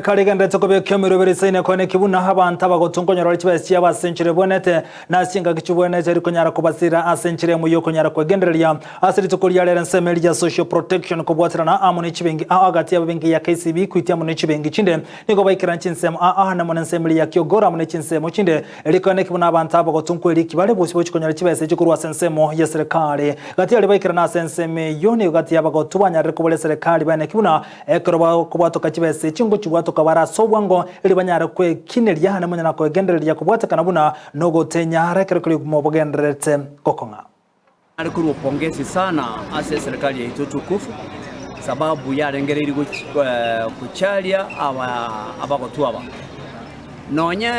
Kare egenderete kobeka emeroberi esaine koeneki buna abanto abagotu nkonyora bare chibesa chiabo ase enchera ebwenerete, na ase chingaki chibwenerete eri konyara kobasira ase enchera emo y'okonyara kwegendereria ase rituko ria rero ensemo eria ya Social Protection kobwaterana amo ne chibengi ao agati y'ababenki ya KCB, Equity amo ne chibengi chinde nigo baikerana chinsemo ao ao amo nensemo eria ya Kiogoro amo ne chinsemo chinde eri koeneki buna abanto abagotu nkweriki bare bosio gochia konyora chibesa echi korwa ase ensemo y'eserekari. Gati aria baikerana ase ensemo eyio nigo gati y'abagotu banyarire koboria eserekari baeneki buna Ekero bakobwatoka chibesa echi ngochibwatoka bare ase obwango, erio banyare kwekineria naende monyare koegendereria kobwatekana buna nogotenyara ekero keria obogima bogendererete gokong'a. Nare korwa pongezi sana ase eserikali yaito tukufu sababu yarengereiri gocharia abagotu aba. Nonye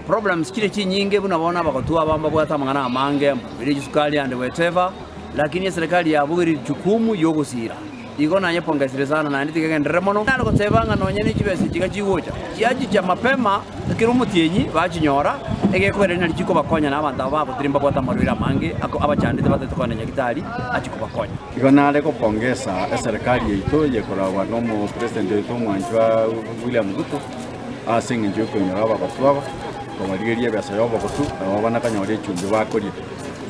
problems chire chinyinge buna bono abagotu aba mbabwate amang'ana amange, mbabire chisukari and whatever, lakini eserikali yabogereiri jukumu yogosira. Igo naye pongesire sana naende tiga egenderere mono. Nare goteba ng'a nonye ne chibesa echi iga chigocha, chiachicha mapema kera omotienyi bachinyora, egekogera nari chikobakonya na abanto aba bagotire mbabwate amarwaire amange ako abachandete batagete kogenda nyagitari achie kobakonya. Igo nare gopongesa eserekari yaito eyekoragwa na omopresident oito omwanchwa William Ruto ase eng'encho yokoinyora abagotu aba, kobarigeria ebesa ya obogotu nabo banakanyora echumbi bakoria.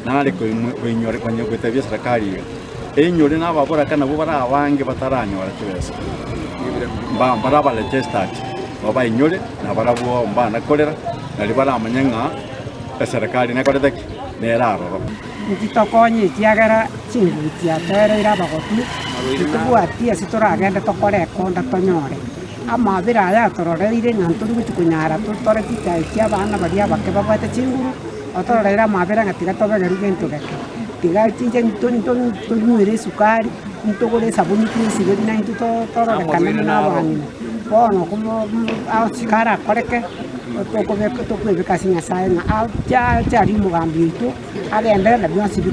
Nare koinyora konya gotebia eserekari iga, Einyore nababoraka nabwo bare abange bataranyora chibesa, mba mbare aba registered, babainyore nabarabwo mbana korera, nario baramanye ng'a eserekari nekorete ki? Nere aroro. Ntitokonye ekiagera chinguru chiatoereire abagotu, titobwati ase toragende tokore ekonda tonyore. Amabera aya atororeire ng'a ntori gochia konyara totore chichae chia abana baria abake babwate chinguru, otororeire amabera ng'a tiga tobegerwe gento geke. Tiga chinche tonywere esukari, ntogore esabuni twesiberie naintwe tororekane buna abang'ina. Bono karakoreke, tokobeka tokwebeka ase Nyasaye ng'a ache arie omogambi oito, agenderere na bionsi bi.